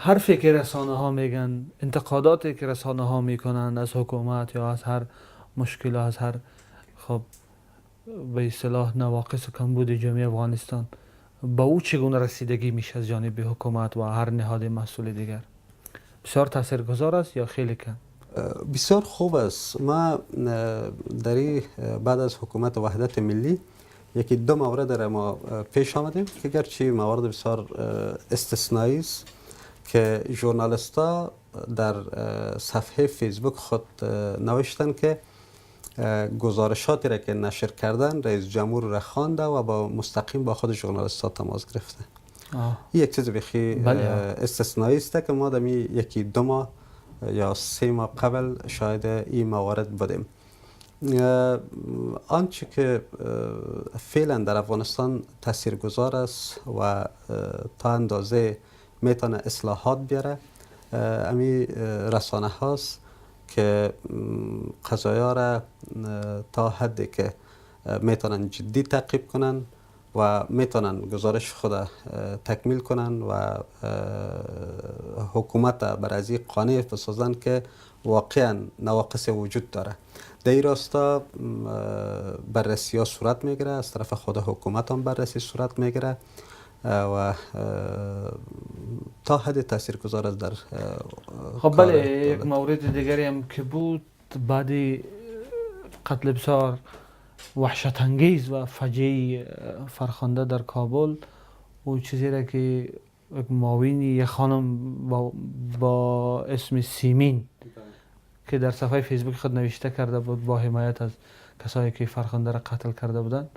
حرفی که رسانه ها میگن، انتقاداتی که رسانه ها میکنن از حکومت یا از هر مشکل، از هر خب به اصطلاح نواقص و کمبود جامعه افغانستان، با او چگونه رسیدگی میشه از جانب حکومت و هر نهاد مسئول دیگر؟ بسیار تاثیرگذار است یا خیلی کم؟ بسیار خوب است. ما در بعد از حکومت وحدت ملی یکی دو مورد را ما پیش آمدیم که گرچه موارد بسیار استثنایی است که ژورنالیستا در صفحه فیسبوک خود نوشتن که گزارشاتی را که نشر کردن رئیس جمهور را خوانده و با مستقیم با خود ژورنالیستا تماس گرفته. این یک چیز بخی استثنایی است که ما در یکی دو ماه یا 3 ماه قبل شاهد این موارد بودیم. آنچه که فعلا در افغانستان تاثیرگذار است و تا اندازه میتونه اصلاحات بیاره، امی رسانه هاست که قضایا را تا حدی که میتونن جدی تعقیب کنن و میتونن گزارش خود تکمیل کنن و حکومت بر از قانع بسازن که واقعا نواقص وجود داره. در این راستا بررسی ها صورت میگیره، از طرف خود حکومت هم بررسی صورت میگیره و تا حد تاثیرگذار است در خب بله، یک مورد دیگری هم که بود، بعد قتل بسیار وحشت انگیز و فجیع فرخنده در کابل، او چیزی را که یک معاون یک خانم با اسم سیمین که در صفحه فیسبوک خود نوشته کرده بود با حمایت از کسایی که فرخنده را قتل کرده بودند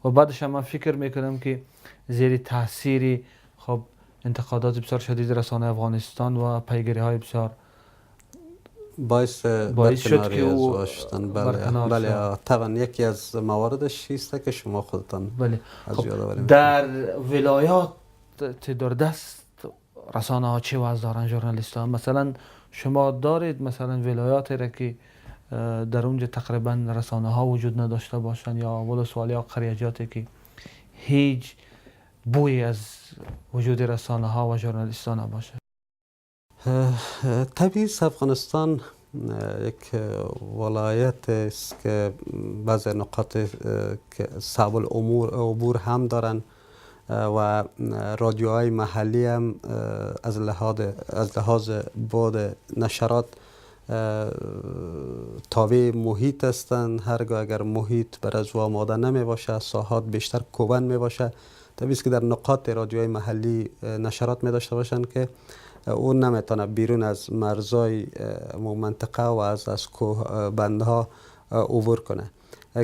و بعدش هم من فکر میکنم که زیر تاثیر خب انتقادات بسیار شدید رسانه افغانستان و پیگیری های بسیار باعث باعث شد که او بله بله، طبعا یکی از مواردش است که شما خودتان از خب در ولایات دوردست رسانه ها چه وضع دارن؟ ژورنالیست ها مثلا شما دارید مثلا ولایات را که در اونجا تقریبا رسانه ها وجود نداشته باشند یا ولسوالی یا قریجاتی که هیچ بوی از وجود رسانه ها و ژورنالیست ها نباشه؟ طبیعی افغانستان یک ولایت است که بعض نقاط که صعب الامور عبور هم دارن و رادیوهای محلی هم از لحاظ بعد نشرات تابع محیط هستند. هرگاه اگر محیط بر از آماده نمی باشه، ساحات بیشتر کوبن می باشه، طبیعی که در نقاط رادیوهای محلی نشرات می داشته باشند که او نمیتونه بیرون از مرزای منطقه و از کوه بندها عبور کنه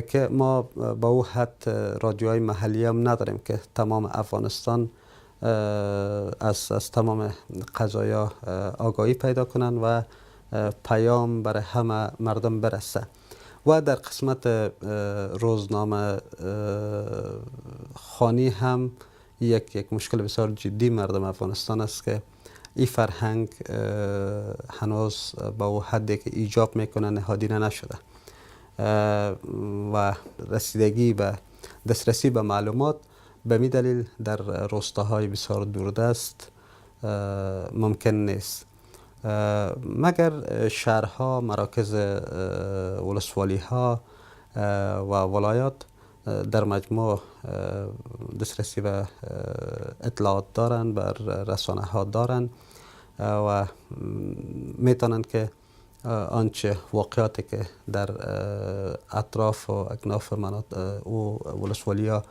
که ما با او حد رادیوهای محلی هم نداریم که تمام افغانستان از تمام قضایا آگاهی پیدا کنن و پیام برای همه مردم برسه. و در قسمت روزنامه خوانی هم یک مشکل بسیار جدی مردم افغانستان است که این فرهنگ هنوز به او حدی که ایجاب میکنه نهادینه نشده و رسیدگی به دسترسی به معلومات به می دلیل در روستاهای بسیار دوردست ممکن نیست، مگر شهرها، مراکز ولسوالی ها و ولایات در مجموع دسترسی به اطلاعات دارن، بر رسانه ها دارن و میتونن که آنچه واقعاتی که در اطراف و اکناف مناطق و ولسوالی ها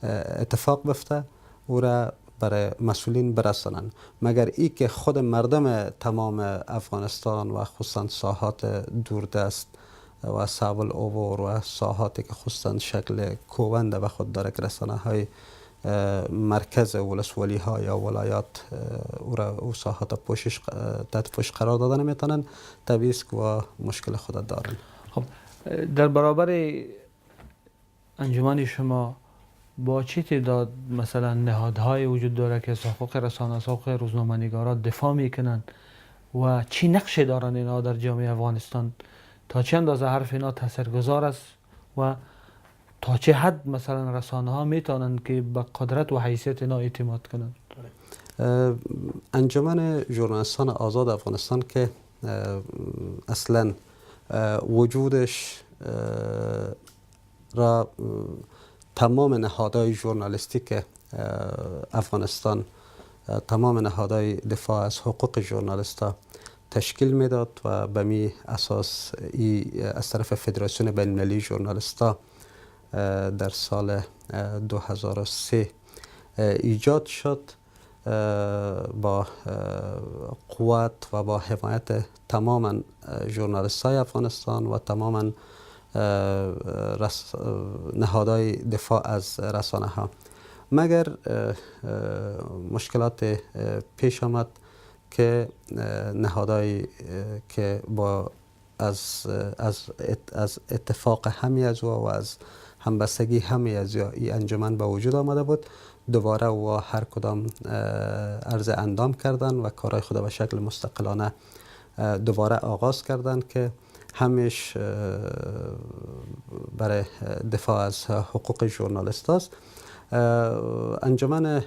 اتفاق بفته، او را برای مسئولین برسانن. مگر ای که خود مردم تمام افغانستان و خصوصا ساحات دوردست و صعب العبور و ساحاتی که خصوصا شکل کوبند به خود داره که رسانه های مرکز ولسوالی ها یا ولایات او را او ساحات پوشش تحت پوشش قرار دادن نمیتونن، طبیعی است که مشکل خود دارن. خب، در برابر انجمن شما با چه تعداد مثلا نهادهای وجود داره که از حقوق رسانه، از حقوق روزنامه‌نگاران دفاع میکنن و چی نقش دارن اینا در جامعه افغانستان؟ تا چه اندازه حرف اینا تاثیرگذار است و تا چه حد مثلا رسانه ها میتونن که به قدرت و حیثیت اینا اعتماد کنند؟ انجمن ژورنالیستان آزاد افغانستان که اصلا وجودش را تمام نهادهای ژورنالیستیک افغانستان، تمام نهادهای دفاع از حقوق ژورنالیست‌ها تشکیل میداد و به می اساس ای از طرف فدراسیون بین‌المللی ژورنالیست‌ها در سال 2003 ایجاد شد، با قوت و با حمایت تماما ژورنالیست‌های افغانستان و تماما نهادهای دفاع از رسانه ها. مگر مشکلات پیش آمد که نهادهایی که با از از از اتفاق همی از و از همبستگی همی از این انجمن به وجود آمده بود، دوباره و هر کدام عرض اندام کردن و کارهای خود به شکل مستقلانه دوباره آغاز کردن که همیش برای دفاع از حقوق ژورنالیست است. انجمن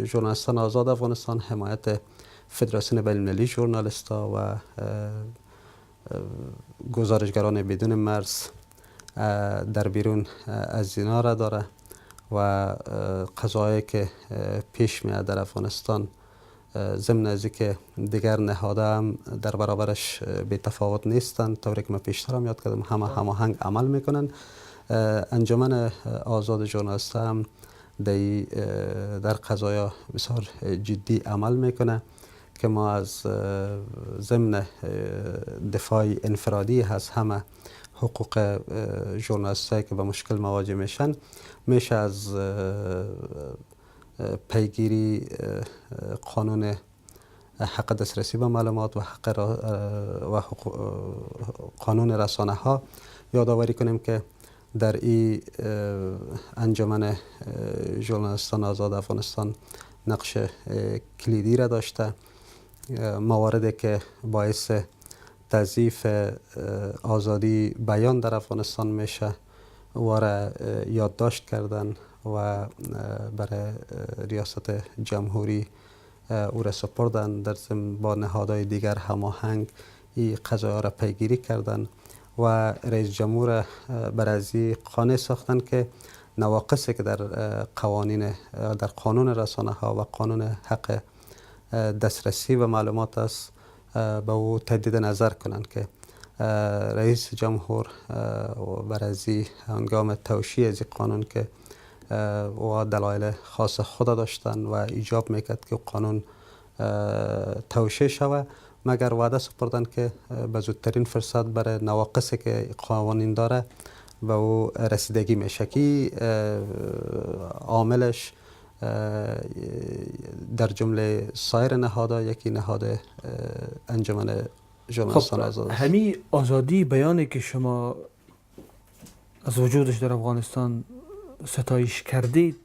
ژورنالیستان آزاد افغانستان حمایت فدراسیون بین‌المللی ژورنالیست‌ها و گزارشگران بدون مرز در بیرون از اینا را داره و قضایی که پیش میاد در افغانستان، ضمن از که دیگر نهادها هم در برابرش بی تفاوت نیستند، طوری که من پیشتر هم یاد کردم همه هماهنگ عمل میکنن. انجمن آزاد ژورنالیست هم در قضایا بسیار جدی عمل میکنه که ما از ضمن دفاع انفرادی از همه حقوق ژورنالیستایی که به مشکل مواجه میشن، میشه از پیگیری قانون حق دسترسی به معلومات و حق و قانون رسانه ها یادآوری کنیم که در این انجمن ژورنالیستان آزاد افغانستان نقش کلیدی را داشته. مواردی که باعث تضعیف آزادی بیان در افغانستان میشه و را یادداشت کردن و برای ریاست جمهوری او را سپردن، در ضمن با نهادهای دیگر هماهنگ این قضایا را پیگیری کردن و رئیس جمهور بر از قانع ساختن که نواقصی که در قوانین در قانون رسانه ها و قانون حق دسترسی و معلومات است به او تجدید نظر کنند که رئیس جمهور بر از هنگام توشیح از قانون که و دلایل خاص خود داشتن و ایجاب میکرد که قانون توشیح شود، مگر وعده سپردن که به زودترین فرصت برای نواقصی که قوانین داره به او رسیدگی میشه که عاملش در جمله سایر نهادها یکی نهاد انجمن ژورنالیستان آزاد است. همی آزادی بیانی که شما از وجودش در افغانستان ستایش کردید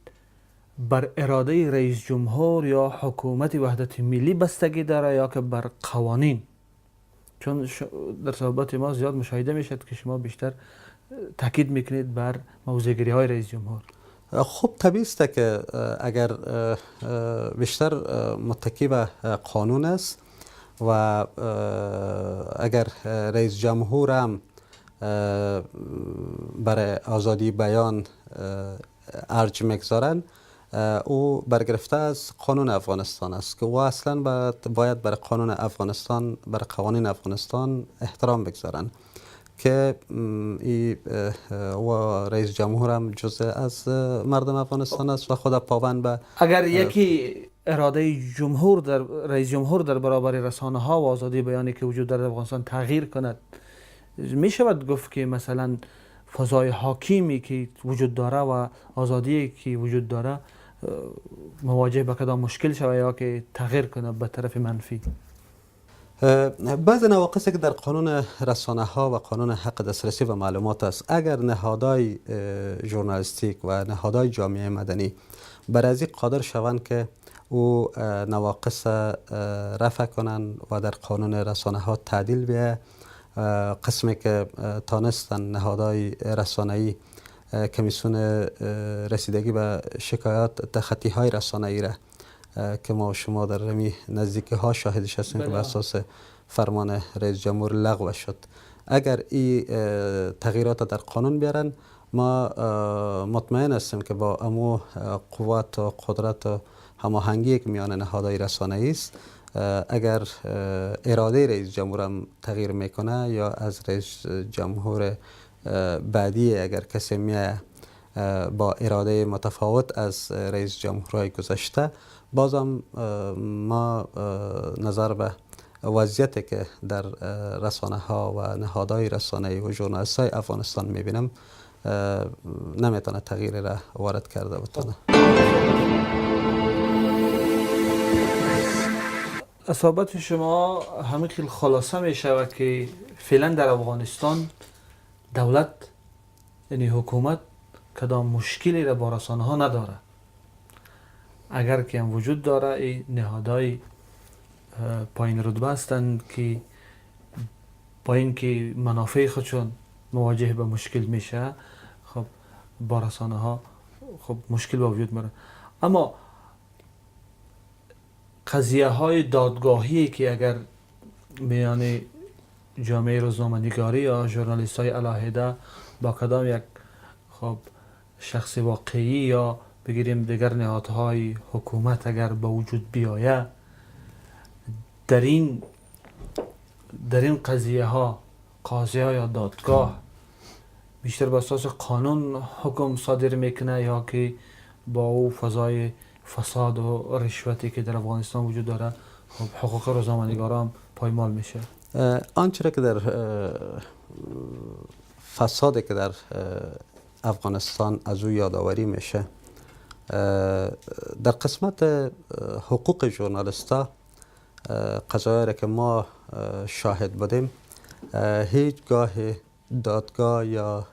بر اراده رئیس جمهور یا حکومت وحدت ملی بستگی داره یا که بر قوانین؟ چون در صحبت ما زیاد مشاهده میشد که شما بیشتر تاکید میکنید بر موضع‌گیری های رئیس جمهور. خب طبیعی است که اگر بیشتر متکی به قانون است و اگر رئیس جمهور هم برای آزادی بیان ارج میگذارن، او برگرفته از قانون افغانستان است که او اصلا باید بر قانون افغانستان، بر قوانین افغانستان احترام بگذارن که ای و رئیس جمهور هم جزء از مردم افغانستان است و خود پابند به اگر یکی اراده جمهور در رئیس جمهور در برابر رسانه ها و آزادی بیانی که وجود در افغانستان تغییر کند، می شود گفت که مثلا فضای حاکمی که وجود داره و آزادی که وجود داره مواجه به کدام مشکل شود یا که تغییر کنه به طرف منفی؟ بعض نواقصی که در قانون رسانه ها و قانون حق دسترسی و معلومات است، اگر نهادهای ژورنالیستیک و نهادهای جامعه مدنی بر از این قادر شوند که او نواقص رفع کنند و در قانون رسانه ها تعدیل بیه، قسمی که تانستن نهادهای رسانه‌ای کمیسیون رسیدگی به شکایات تخطی های رسانه‌ای را که ما شما در رمی نزدیکی ها شاهدش هستیم که به اساس فرمان رئیس جمهور لغو شد. اگر این تغییرات در قانون بیارن، ما مطمئن هستیم که با امو قوت و قدرت و هماهنگی که میان نهادهای رسانه‌ای است، اگر اراده رئیس جمهور هم تغییر میکنه یا از رئیس جمهور بعدی اگر کسی میه با اراده متفاوت از رئیس جمهورهای گذشته، بازم ما نظر به وضعیتی که در رسانه ها و نهادهای رسانه‌ای و ژورنالیست های افغانستان میبینم، نمیتونه تغییر را وارد کرده بتونه. اصابت شما همین خیلی خلاصه می شود که فعلا در افغانستان دولت، یعنی حکومت، کدام مشکلی را با رسانه ها نداره. اگر که هم وجود داره، این نهادهای پایین رتبه هستند که با اینکه منافع خودشون مواجه به مشکل میشه، خب با رسانه ها خب مشکل به وجود میاره. اما قضیه های دادگاهی که اگر میان جامعه روزنامه‌نگاری یا ژورنالیست های علاهده با کدام یک خب شخص واقعی یا بگیریم دیگر نهادهای حکومت اگر به وجود بیاید، در این قضیه ها قاضی ها یا دادگاه بیشتر به اساس قانون حکم صادر میکنه یا که با او فضای فساد و رشوتی که در افغانستان وجود داره، خب حقوق روزنامه‌نگاران پایمال میشه؟ آنچه که در فسادی که در افغانستان از او یادآوری میشه، در قسمت حقوق ژورنالیستا، قضایایی را که ما شاهد بودیم، هیچگاه دادگاه یا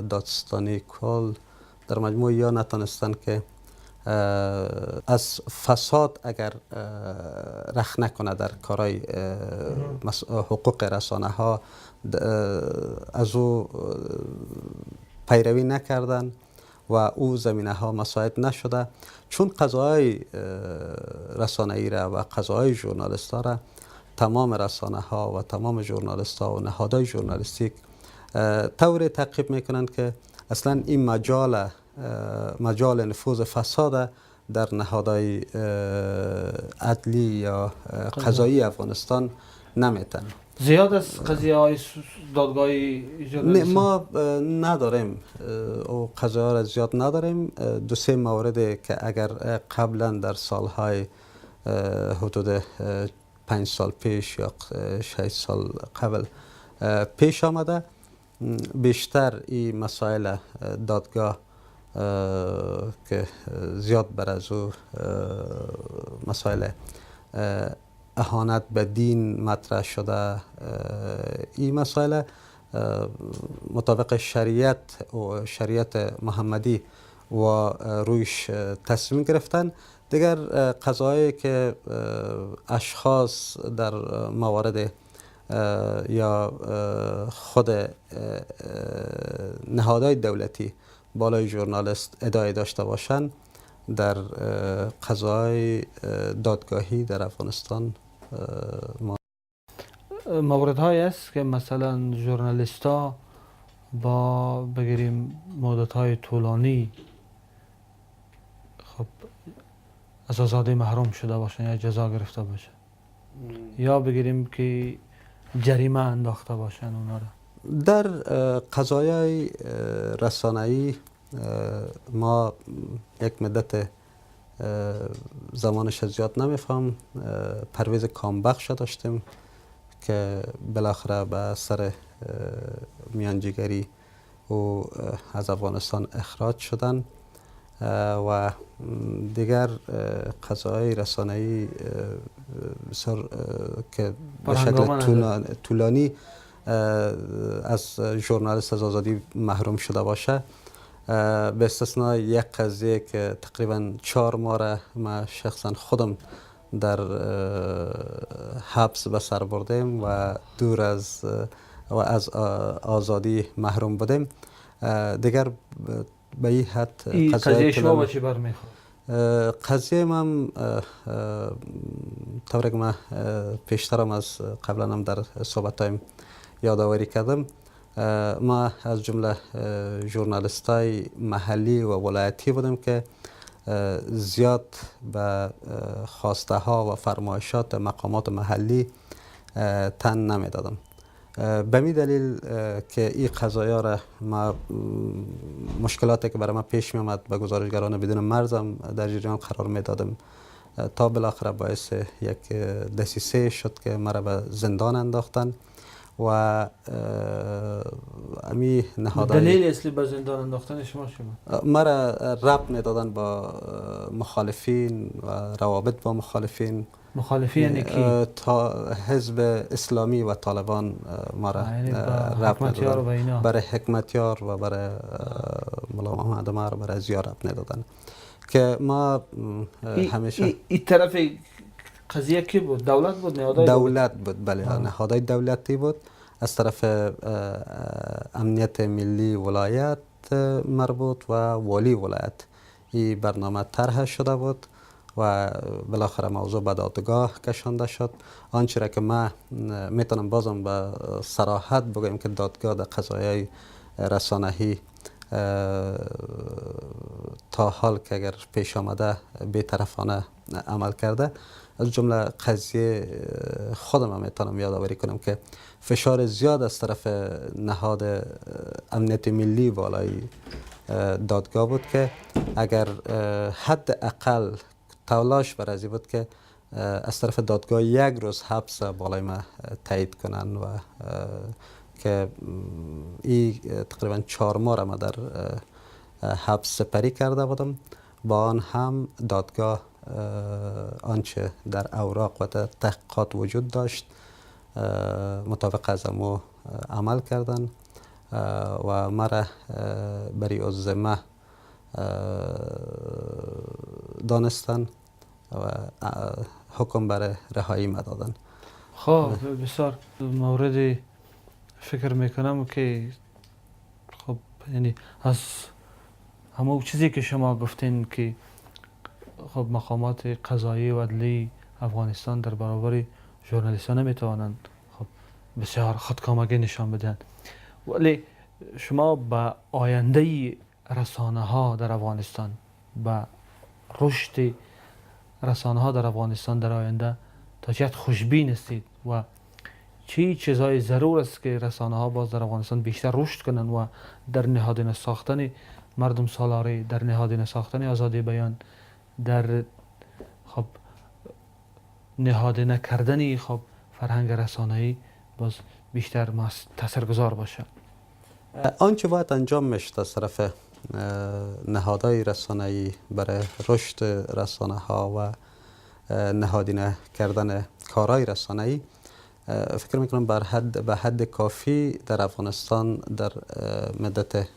دادستانی کل در مجموع یا نتانستن که از فساد اگر رخ نکنه در کارهای حقوق رسانه ها، از او پیروی نکردن و او زمینه ها مساعد نشده، چون قضایای رسانه ای را و قضایای ژورنالیست ها را تمام رسانه ها و تمام ژورنالیست ها و نهادهای ژورنالیستیک طور تعقیب میکنند که اصلا این مجال نفوذ فساد در نهادهای عدلی یا قضایی افغانستان نمیتن. زیاد از قضیه های دادگاهی؟ ما نداریم، او قضیه را زیاد نداریم. دو سه مورد که اگر قبلا در سالهای حدود 5 سال پیش یا 6 سال قبل پیش آمده، بیشتر این مسائل دادگاه که زیاد بر از او مسائل اهانت به دین مطرح شده، این مسائل مطابق شریعت و شریعت محمدی و رویش تصمیم گرفتن. دیگر قضایی که اشخاص در موارد یا خود نهادهای دولتی بالای ژورنالیست ادعای داشته باشند، در قضای دادگاهی در افغانستان ما موردهایی است که مثلا ژورنالیستا با بگیریم مدت های طولانی خب از آزادی محروم شده باشن یا جزا گرفته باشه یا بگیریم که جریمه انداخته باشن اونا را؟ در قضایای رسانه‌ای ما یک مدت، زمانش زیاد نمیفهم، پرویز کامبخش داشتیم که بالاخره به سر میانجیگری او از افغانستان اخراج شدن و دیگر قضایای رسانه‌ای بسیار که به شکل طولانی از ژورنالیست از آزادی محروم شده باشه، به استثنای یک قضیه که تقریبا 4 ماه را ما شخصا خودم در حبس به سر بردیم و دور از و از آزادی محروم بودیم، دیگر به این حد. قضیه شما با چی برمیخورد؟ قضیه من طوری که من پیشترم از قبلا هم در صحبتایم یادآوری کردم، ما از جمله ژورنالیستای محلی و ولایتی بودم که زیاد به خواسته ها و فرمایشات مقامات محلی تن نمیدادم. به می دلیل که این قضایا را ما مشکلاتی که برای ما پیش می آمد به گزارشگران بدون مرزم در جریان قرار می دادم تا بالاخره باعث یک دسیسه شد که مرا به زندان انداختن و امی نهادهای. دلیل اصلی به زندان انداختن شما چی بود؟ مرا ربط میدادن با مخالفین و روابط با مخالفین. مخالفین یعنی کی؟ تا حزب اسلامی و طالبان ما را ربط میدادن، برای حکمتیار و برای ملا محمد عمر برای زیاد ربط میدادن که ما همیشه این طرف قضیه کی بود؟ دولت بود؟ نهادهای دولت بود؟ بله، نهادهای دولتی بود. از طرف امنیت ملی ولایت مربوط و والی ولایت این برنامه طرح شده بود و بالاخره موضوع به دادگاه کشانده شد. آنچه را که من میتونم بازم به صراحت بگویم که دادگاه در قضایای رسانه‌ای تا حال که اگر پیش آمده بی‌طرفانه عمل کرده. از جمله قضیه خودم هم میتونم یادآوری کنم که فشار زیاد از طرف نهاد امنیت ملی بالای دادگاه بود که اگر حد اقل تلاش بر از بود که از طرف دادگاه یک روز حبس بالای ما تایید کنن و که این تقریبا 4 ماه را ما در حبس سپری کرده بودم. با آن هم دادگاه آنچه در اوراق و در تحقیقات وجود داشت مطابق از امو عمل کردن و مرا بری الذمه دانستن و حکم برای رهایی ما دادن. خب بسیار مورد فکر میکنم که خب یعنی از همون چیزی که شما گفتین که خب مقامات قضایی و عدلی افغانستان در برابر ژورنالیست‌ها نمیتوانند خب بسیار خودکامگی نشان بدهند، ولی شما به آینده رسانه ها در افغانستان، به رشد رسانه ها در افغانستان در آینده تا چه حد خوشبین هستید و چه چیزهای ضرور است که رسانه ها باز در افغانستان بیشتر رشد کنند و در نهادینه ساختن مردم سالاری، در نهادینه ساختن آزادی بیان، در خب نهادینه کردن خب فرهنگ رسانه‌ای باز بیشتر تاثیرگذار باشه؟ آنچه باید انجام میشد از طرف نهادهای رسانه‌ای برای رشد رسانه ها و نهادینه کردن کارهای رسانه‌ای، فکر میکنم به حد کافی در افغانستان در مدت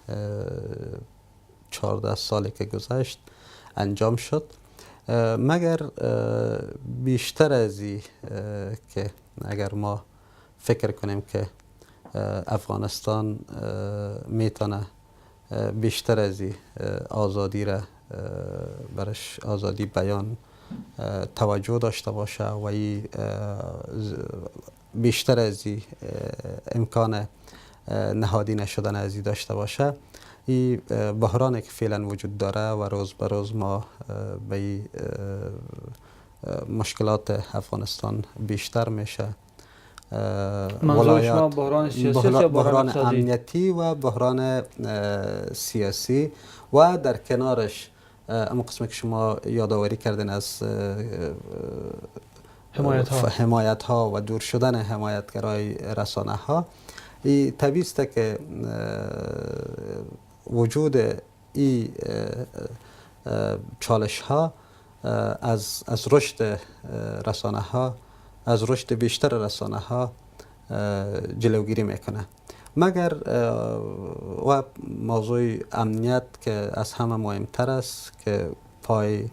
14 سالی که گذشت انجام شد. مگر بیشتر از این که اگر ما فکر کنیم که افغانستان میتونه بیشتر از این آزادی را برش آزادی بیان توجه داشته باشه و این بیشتر از این امکان نهادی نشدن از این داشته باشه، این بحرانی که فعلا وجود داره و روز به روز ما به این مشکلات افغانستان بیشتر میشه. منظور شما بحران سیاسی یا بحران امنیتی و بحران سیاسی و در کنارش اما قسمی که شما یادآوری کردین از حمایت ها و دور شدن حمایتگرای رسانه ها، این طبیعی است که وجود این چالش ها از رشد رسانه ها، از رشد بیشتر رسانه ها جلوگیری میکنه. مگر و موضوع امنیت که از همه مهمتر است که پای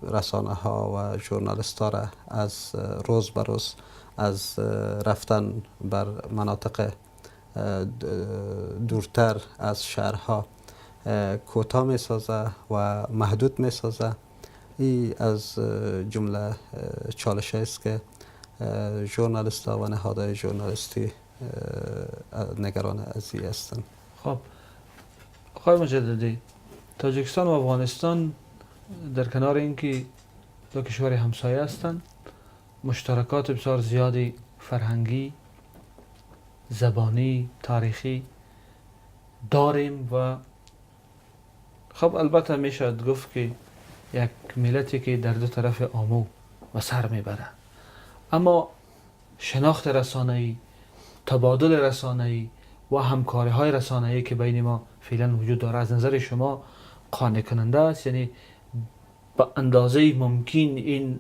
رسانه ها و ژورنالیست ها را از روز به روز از رفتن بر مناطق دورتر از شهرها کوتاه میسازه و محدود میسازه. این از جمله چالش است که ژورنالیست ها و نهادهای ژورنالیستی نگران از این هستند. خب آقای مجددی، تاجیکستان و افغانستان در کنار اینکه دو کشور همسایه هستند، مشترکات بسیار زیادی فرهنگی، زبانی، تاریخی داریم و خب البته میشد گفت که یک ملتی که در دو طرف آمو و سر میبره، اما شناخت رسانه‌ای، تبادل رسانه‌ای و همکاری‌های رسانه‌ای که بین ما فعلا وجود داره از نظر شما قانع کننده است؟ یعنی به اندازه ممکن این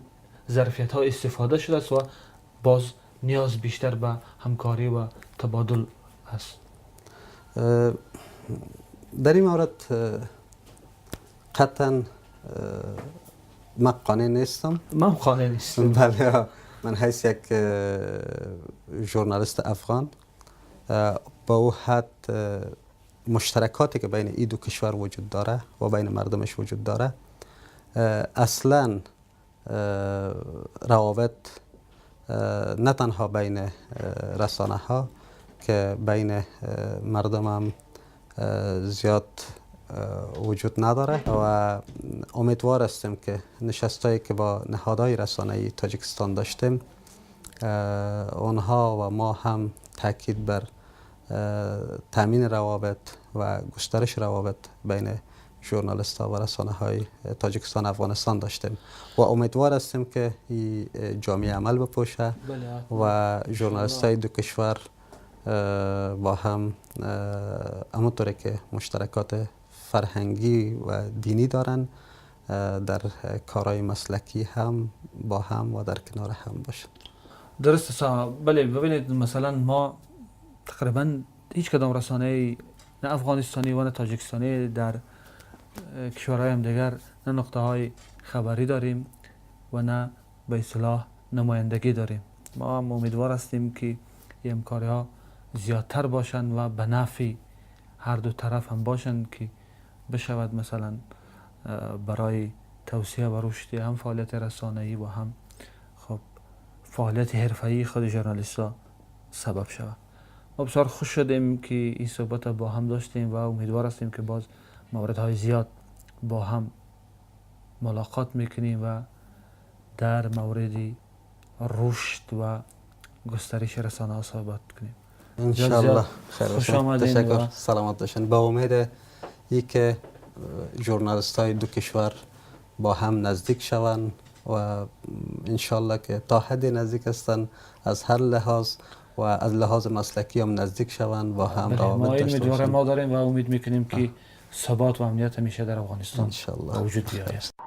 ظرفیت ها استفاده شده است و باز نیاز بیشتر به همکاری و تبادل است؟ در این مورد قطعا من قانع نیستم. من قانع نیستم. بله، من حیث یک ژورنالیست افغان با او حد مشترکاتی که بین این دو کشور وجود داره و بین مردمش وجود داره، اصلا روابط نه تنها بین رسانه ها که بین مردم هم زیاد وجود نداره و امیدوار هستیم که نشستایی که با نهادهای رسانه‌ای تاجیکستان داشتیم، آنها و ما هم تاکید بر تامین روابط و گسترش روابط بین ژورنالیست ها و رسانه های تاجیکستان افغانستان داشتیم و امیدوار هستیم که این جامعه عمل بپوشه و ژورنالیست های دو کشور با هم همونطوری که مشترکات فرهنگی و دینی دارن در کارهای مسلکی هم با هم و در کنار هم باشن. درست. بله، ببینید مثلا ما تقریبا هیچ کدام رسانه نه افغانستانی و نه تاجیکستانی در کشورهای هم دیگر نه نقطه های خبری داریم و نه به اصطلاح نمایندگی داریم. ما هم امیدوار هستیم که این همکاری ها زیادتر باشند و به نفع هر دو طرف هم باشند که بشود مثلا برای توسعه و رشد هم فعالیت رسانه‌ای و هم خب فعالیت حرفه‌ای خود ژورنالیست‌ها سبب شود. ما بسیار خوش شدیم که این صحبت با هم داشتیم و امیدوار هستیم که باز موردهای زیاد با هم ملاقات میکنیم و در مورد رشد و گسترش رسانه ها صحبت کنیم. انشالله. خیر، خوش آمدین. تشکر، سلامت باشین. با امید ای که ژورنالیست های دو کشور با هم نزدیک شوند و انشالله که تا حد نزدیک هستند از هر لحاظ و از لحاظ مسلکی هم نزدیک شوند، با هم روابط داشته باشند. ما داریم و امید میکنیم که ثبات و امنیت همیشه در افغانستان وجود بیاید.